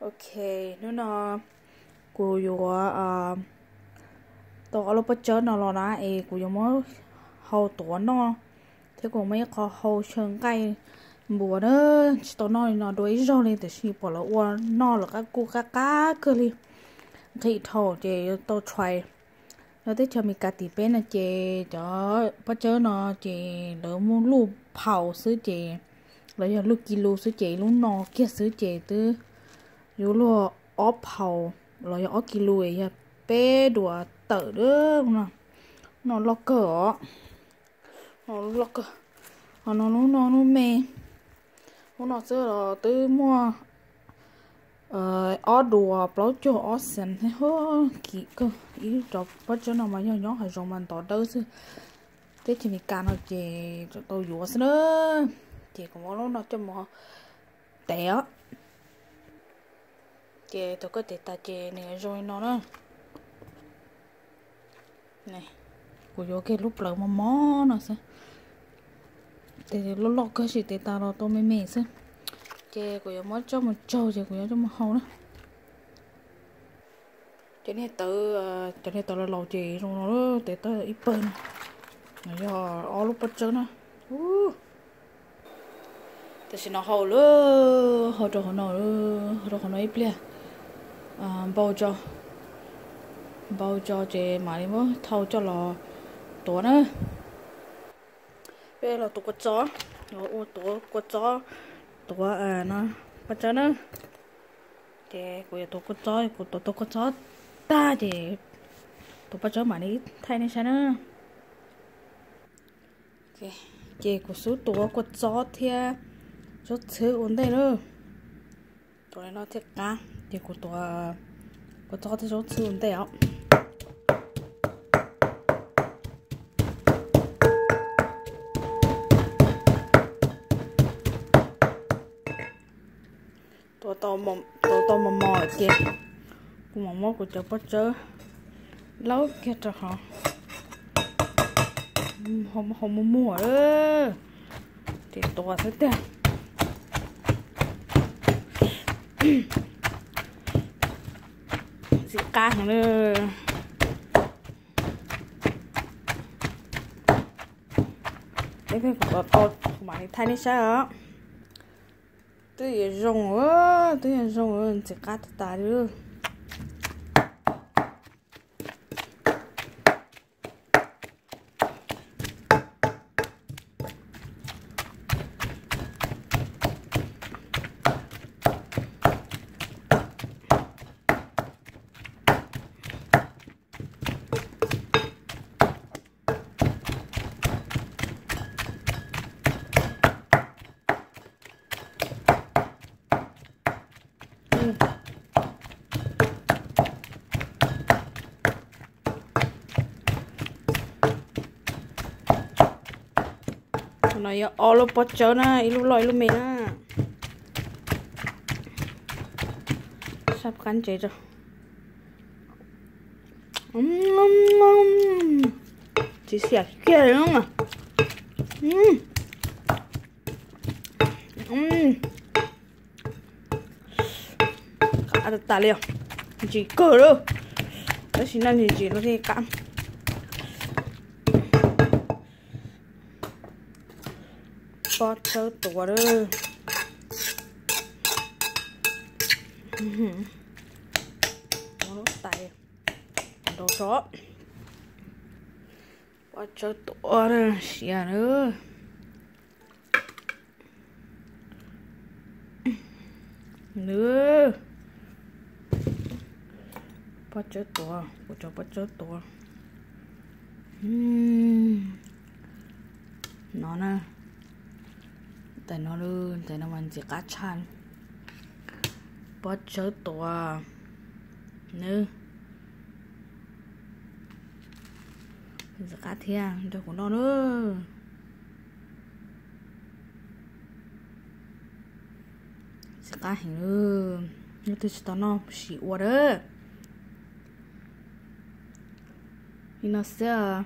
Ok, hnub no kuv yuav tau ob lub pob tsawb no los na es kuv yuav muab hau tuav noj, thiab kuv muab ib qho hau xyaw nqaij npuas na. Tsis tau noj li no dua ib zaug li, tiam sis pom lawv ua noj lawv qab kuj qab qab kawg li, nqhis dhau ces yuav tau tshais. Nyob teb chaws Amelikas tim peb no ces cov pob tsawb no ces lawv muaj luj phaus xwb ces, lawv yog luj ki lus xwb ces lub no kiag xwb ces twb yuav luag ob phaus los yog ob ki lus, yog peb duas tawm no. No loj kawg os, no loj kawg. Ho no lub no lub me, lub no xwb los twb muaj ob duas plaub caug ob xees thiab. Kim kawg, ib cov pob tsawb no mas yog nyob hav zoov mas ntov dawb xwb. Teb chaws Amelikas no ces tau yuav xwb na. Ces kuv muab lub no coj mus tev os. Ces thaum koj tev tas ces nws zoo li no na. Kuv yuav kiag lub plawv mos mos no xwb. Tes loj loj kawg, sim tev tas los tau me me xwb. Ces kuv yuav muab coj mus tsaug ces kuv yuav coj mus hau na. Cov niag tawv, cov niag tawv laus laus ces zoo no, tev tau ib pawg no. No yog ob lub pob tsawb na. Tam sim no hau lawm, hau rau qhov no, hau rau qhov no ib pliag. Npau tso, npau tso ces mam li muab thau coj los tuav na. Peb los tuav kua txob, ua tuav kua txob, tuav no pob tsawb na. Ces kuv yuav tuav kua txob, kuv tuav tau kua txob tag ces tuav pob tsawb mam li thaij nej saib na. Ces kuv xub tuav kua txob thiab zaub txhwb ua ntej na. Tuav li no thiaj qab, ces kuv tuav kua txob thiab zaub txhwb ua ntej os. Tuav tau mos mos ces kuv mam muab kuv cov pob tsawb laub kiag rau hauv, hau muag muag, ces tuav xwb tiag. Ntxim qab heev li. Ib pliag kuv tuav tau kuv mam li thaij nej saib os. Twb yuav zoo, twb yuav zoo, ntxim qab tas tas li. No yog ob lub pob tsawb na, ib lub loj ib lub me na. Sab qab ntsev tso. Tsis xiam kiag li. Qab tas tas li os. Ntsim kawg lawm. Tab sis noj ntsim ntsim no thiaj qab. Pob tsawb tuav lawm. Tais nrau tso. Pob tsawb tuav siav lawm. Nws, pob tsawb tuav, kuv cov pob tsawb tuav. No na, tais no, tais no mas ntxim qab tshaj. Pob tsawb tuav, nws ntxim qab thiab, nrog kuv noj na. Ntxim qab heev, leej twg tsis tau noj sim ua na. Li no xwb.